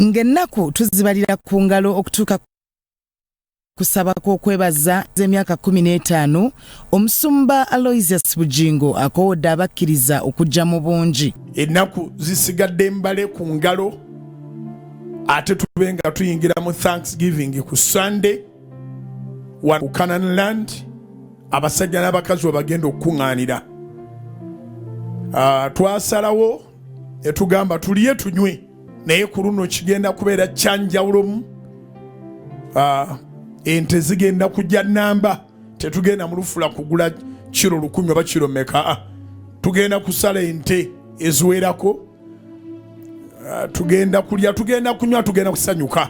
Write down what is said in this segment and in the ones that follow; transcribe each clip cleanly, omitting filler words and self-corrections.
Ng'ennaku tuzibalira ku ngalo okutuuka kusaba kw'okwebaza emyaka 15, Omusumba Aloysius Bugingo akoowodde abakkiriza okujja mu bungi. Ennaku zisigadde mbale ku ngalo, ate tube nga tuyingira mu Thanksgiving ku Sunday wa ku Canaan Land, abasajja n'abakazi we bagenda okukuŋŋaanira. Twasalawo ne tugamba tulye tunywe, naye ku luno kigenda kubeera kyanjawulomu. Ente zigenda kujja namba, tetugenda mu lufula kugula kiro 1000 oba kiro meka. Tugenda kusala ente eziwerako. Tugenda kulya, tugenda kunywa, tugenda kusanyuka.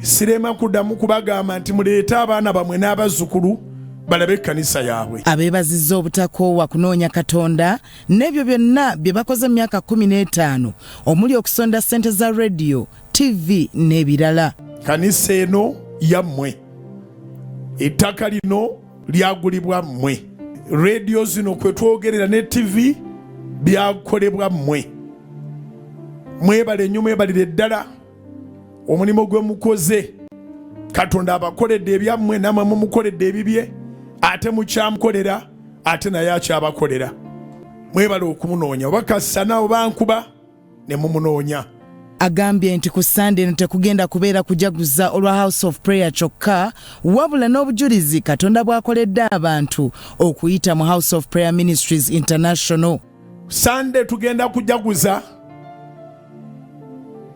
Sirema kuddamu kubagamba nti muleete abaana bamwe n'abazzukulu balabe ekkanisa yaabwe. Abeebazizza obutakoowa kunoonya Katonda n'ebyo byonna bye bakoze mu myaka 15, omuli okusonda ssente za rediyo, TV n'ebirala. Kanisa eno yammwe, ettaka lino lyagulibwa mmwe, rediyo zino kwe twogerera ne TV byakolebwa mmwe. Mwebale nnyo, mwebalire ddala omulimu gwe mukoze. Katonda abakoledde ebyammwe, namwe mumukoledde ebibye, ate mukyamukolera, ate naye akyabakolera. Mwebale okumunoonya, oba kasana oba nkuba, ne mumunoonya. Agambye nti ku Sande eno tekugenda kubeera kujaguza olwa House of Prayer kyokka, wabula n'obujulizi Katonda bw'akoledde abantu okuyita mu House of Prayer Ministries International. Sande tugenda kujaguza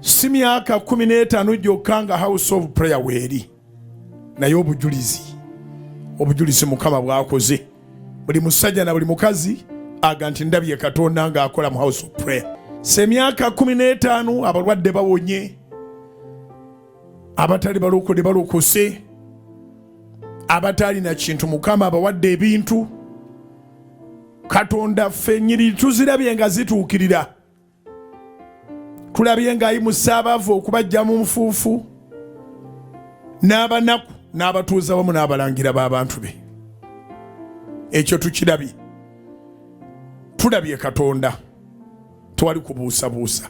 si myaka 15 gyokka nga House of Prayer weeri, naye obujulizi Mukama bwakoze. Buli musajja na buli mukazi aga nti ndabye Katonda ng'akola mu House of Prayer. Se emyaka 15, abalwadde bawonye, abatali balokole balokose, abatalina kintu Mukama abawadde ebintu. Katonda ffe nyiriri tuzirabye nga zituukirira. Tulabye ng'ayimusa abaavu okubajja mu nfuufu, n'abanaku n'abatuuza wamu n'abalangira b'abantu be. Ekyo tukirabye, tulabye Katonda, tewali kubuusabuusa.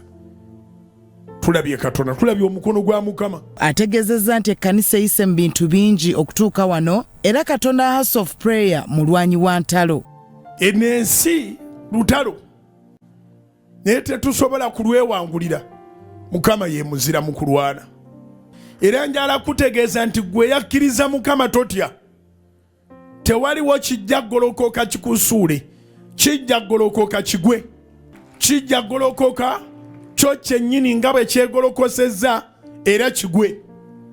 Tulabye Katonda, tulabye omukono gwa Mukama. Ategeezezza nti ekkanisa eyise mu bintu bingi okutuuka wano, era Katonda House of Prayer mulwanyi wa ntalo. Eno ensi lutalo, naye tetusobola kulwewangulira. Mukama ye muzira mu kulwana. Era njala kutegeeza nti gwe yakkiriza Mukama, totya. Tewaliwo kijja golokoka kikusuule, kijja golokoka kigwe, kijja golokoka kyo kyennyini nga bwe kyegolokosezza, era kigwe.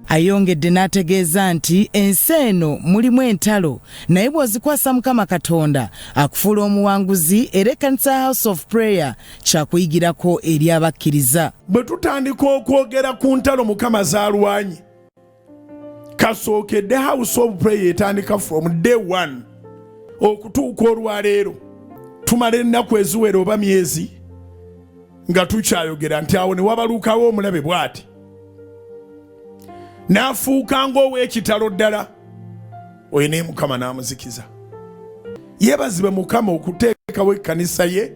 Ayongedde n'ategeeza nti ensi eno mulimu entalo, naye bw'ozikwasa Mukama Katonda akufuula omuwanguzi, era ekkanisa ya House of Prayer kyakuyigirako eri abakkiriza. Bwe tutandika okwogera ku ntalo Mukama z'alwanye, kasookedde House of Prayer etandika from day one okutuuka olwaleero, tumala ennaku eziwera oba myezi nga tukyayogera nti awo ne wabalukawo omulabe bw'ati n'afuuka ng'ow'ekitalo ddala oyo, naye Mukama n'amuzikiza. Yeebazibwe Mukama okuteekawo ekkanisa ye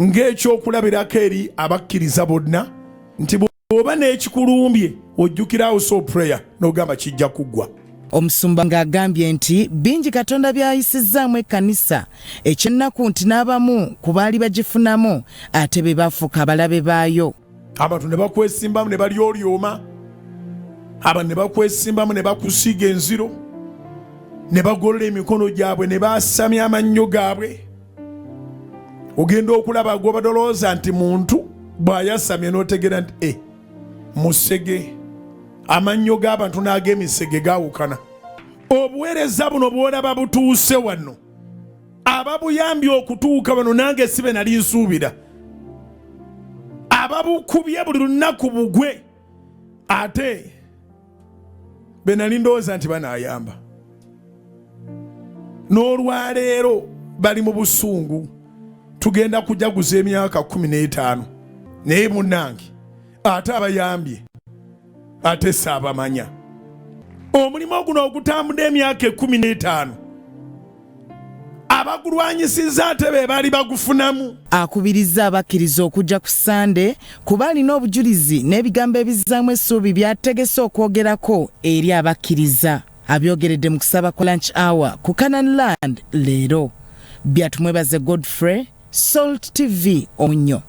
ng'ekyokulabirako eri abakkiriza bonna, nti bw'oba n'ekikulumbye ojjukira House of Prayer n'ogamba kijja kuggwa. Omusumba ng'agambye nti bingi Katonda by'ayisizzaamu ekkanisa, ekyennaku nti n'abamu ku baali bagifunamu ate be bafuuka abalabe baayo. Abantu ne bakwesimbamu ne balyolyoma, abantu ne bakwesimbamu ne bakusiiga enziro, ne bagolola emikono gyabwe ne baasamya amannyo gaabwe. Ogenda okulaba gwobadolowooza nti muntu bw'ayasamye, n'otegeera nti e musege. Amannyo g'abantu n'ag'emisege gaawukana. Obuweereza buno bw'olaba butuuse wano, ababuyambye okutuuka wano nange si be nali nsuubira. Ababukubye buli lunaku bugwe, ate be nali ndowooza nti banaayamba, n'olwaleero bali mu busungu. Tugenda kujaguza emyaka 15, naye munnange, ate abayambye ate saabamanya. Omulimu guno ogutambudde emyaka 15. Abagulwanyisizza ate be baali bagufunamu. Akubirizza abakkiriza okujja ku Ssande kuba alina obujulizi n'ebigambo ebizzaamu essuubi by'ategese okwogerako eri abakkiriza. Abyogeredde mu kusaba kwa Lunch Hour ku Canaan Land leero. Byatumwebaze Godfrey, Salt TV Omunnyo.